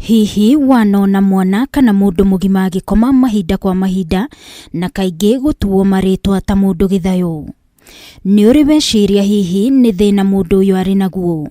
Hihi wanona mwana kana mũndũ mũgima agĩkoma mahinda kwa mahinda na kaingĩ gũtuo marĩtwa ta mũndũ gĩthayũ? Nĩ ũrĩ weciria hihi nĩ thĩna mũndũ ũyũ arĩ naguo?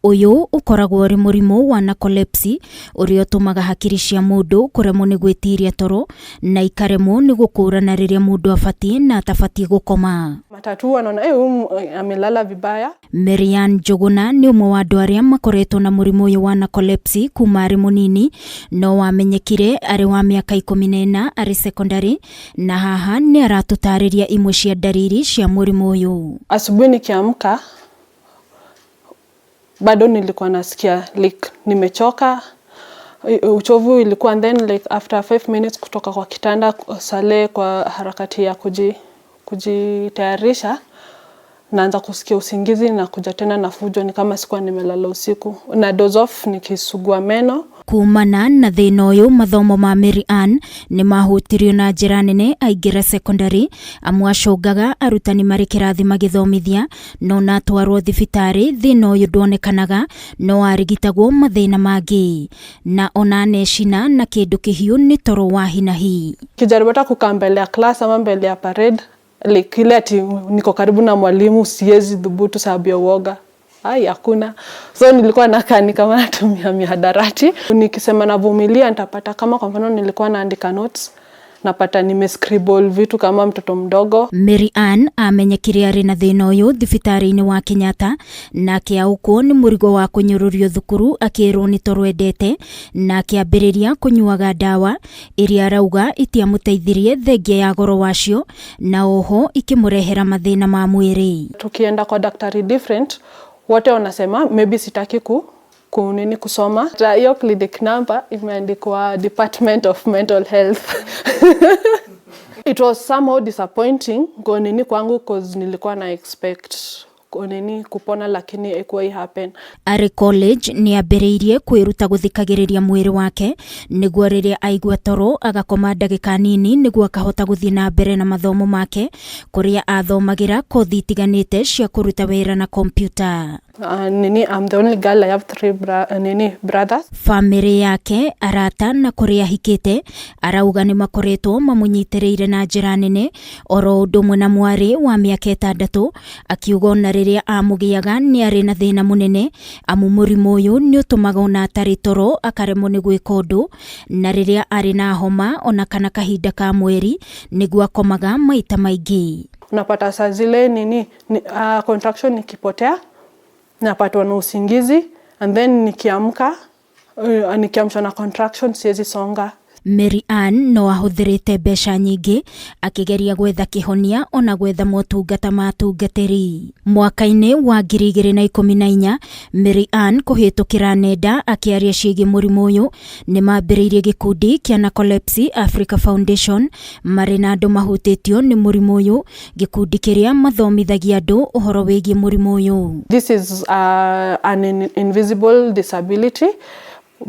Ũyũ ũkoragwo ũrĩ mũrimũ wa narcolepsy ũrĩa ũtũmaga hakiri cia mũndũ kũremwo nĩ gwĩtiria toro na ikaremwo nĩ gũkũrana rĩrĩa mũndũ abatiĩ na atabatiĩ gũkoma. Matatu wanaona, "Eh, huyu amelala vibaya." Marian Njuguna nĩ ũmwe wa andũ arĩa makoretwo na mũrimũ ũyũ wa narcolepsy kuma arĩ mũnini, no wamenyekire arĩ wa mĩaka 14 arĩ secondary, na haha nĩ aratũtarĩria imwe cia ndariri cia mũrimũ ũyũ. Asubuhi nikiamka bado nilikuwa nasikia like nimechoka, uchovu ilikuwa, and then like after 5 minutes kutoka kwa kitanda sale kwa harakati ya kujitayarisha, naanza kusikia usingizi na kuja tena na fujo, ni kama sikuwa nimelala usiku, na doze off nikisugua meno. Kumana na thĩna ũyũ, mathomo ma Mary Ann nĩ mahutirio na njĩra nene aingĩra secondary, amu acũngaga arutani marĩ kĩrathi magĩthomithia, no na atwarwo thibitarĩ thĩna ũyũ ndwonekanaga, no arigitagwo mathĩna mangĩ, na ona anecina na kĩndũ kĩhiũ nĩ toro wa hinahi. Kijaribu hata kukaa mbele ya class ama mbele ya parade, like ile ati niko karibu na mwalimu, siwezi dhubutu sababu ya uoga. Ai, hakuna. So nilikuwa nakaa ni kama natumia mihadarati. Nikisema navumilia, nitapata kama kwa mfano nilikuwa naandika notes, napata nimescribble vitu kama mtoto mdogo. Mary Ann amenyekire arĩ na thĩna ũyũ thibitarĩ-inĩ wa Kenyatta na akĩaũkwo nĩ mũrigo wa kũnyũrũrio thukuru akĩrwo nĩ toro endete, na akĩambĩrĩria kũnyuaga ndawa iria arauga itiamũteithirie thengia ya goro wacio, na oho ikĩmũrehera mathĩna ma mwĩrĩ. Tukienda kwa daktari different, wote wanasema maybe sitaki ku nini kusoma. Hiyo clinic number imeandikwa Department of Mental Health. It was somehow disappointing kwa nini kwangu, 'cause nilikuwa na expect kwa nini kupona, lakini haikuwahi happen. Arĩ college nĩ ambĩrĩirie kwĩruta gũthikagĩrĩria mwĩrĩ wake nĩguo rĩrĩa aigua toro agakoma ndagĩka nini nĩguo akahota gũthiĩ na mbere na mathomo make, kũrĩa athomagĩra kothi itiganĩte cia kũruta wĩra na kompiuta. Nini, I'm the only girl. I have three nini brothers. Bamĩrĩ yake, arata na kũrĩa ahikĩte arauga nĩ makoretwo mamũnyitĩrĩire na njĩra nene, oro ũndũ ũmwe na mwarĩ wa mĩaka 6, akiuga ona rĩrĩa amũgĩaga nĩ arĩ na thĩna mũnene, amu mũrimũ ũyũ nĩ ũtũmaga ona atarĩ toro akaremwo nĩ gwĩka ũndũ, na rĩrĩa arĩ na homa ona kana kahinda ka mweri nĩguo akomaga maita maingĩ. Unapata saa zile nini contraction ikipotea, napatwa na usingizi, and then nikiamka, nikiamshwa na contraction, siwezi songa. Mary Ann no ahũthĩrĩte mbeca nyingĩ akĩgeria gwetha kĩhonia ona gwetha motungata ma atungatĩri. Mwaka-inĩ wa 2014, Mary Ann kũhĩtũkĩra nenda akĩaria ciĩgiĩ mũrimũ ũyũ nĩ mambĩrĩirie gĩkundi kĩa Narcolepsy Africa Foundation marĩ na andũ mahutĩtio nĩ mũrimũ ũyũ, gĩkundi kĩrĩa mathomithagia andũ ũhoro wĩgiĩ mũrimũ ũyũ. This is an invisible disability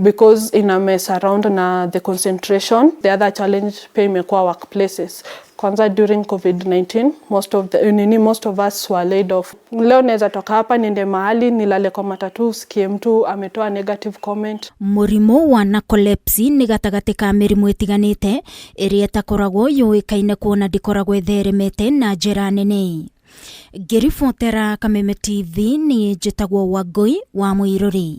because ina mess around na the concentration. The other challenge pia imekuwa workplaces. Kwanza during COVID-19, most of the nini, most of us were laid off. Leo naweza toka hapa niende mahali nilale kwa matatu, usikie mtu ametoa negative comment. Mũrimũ wa narcolepsy nĩ gatagatĩ ka mĩrimũ ĩtiganĩte ĩrĩa ĩtakoragwo yũĩkaine, kuona ndĩkoragwo ĩtheremete na njĩra nene. Ngĩribotera Kameme TV, nĩ njĩtagwo Wangũi wa Mũirũrĩ.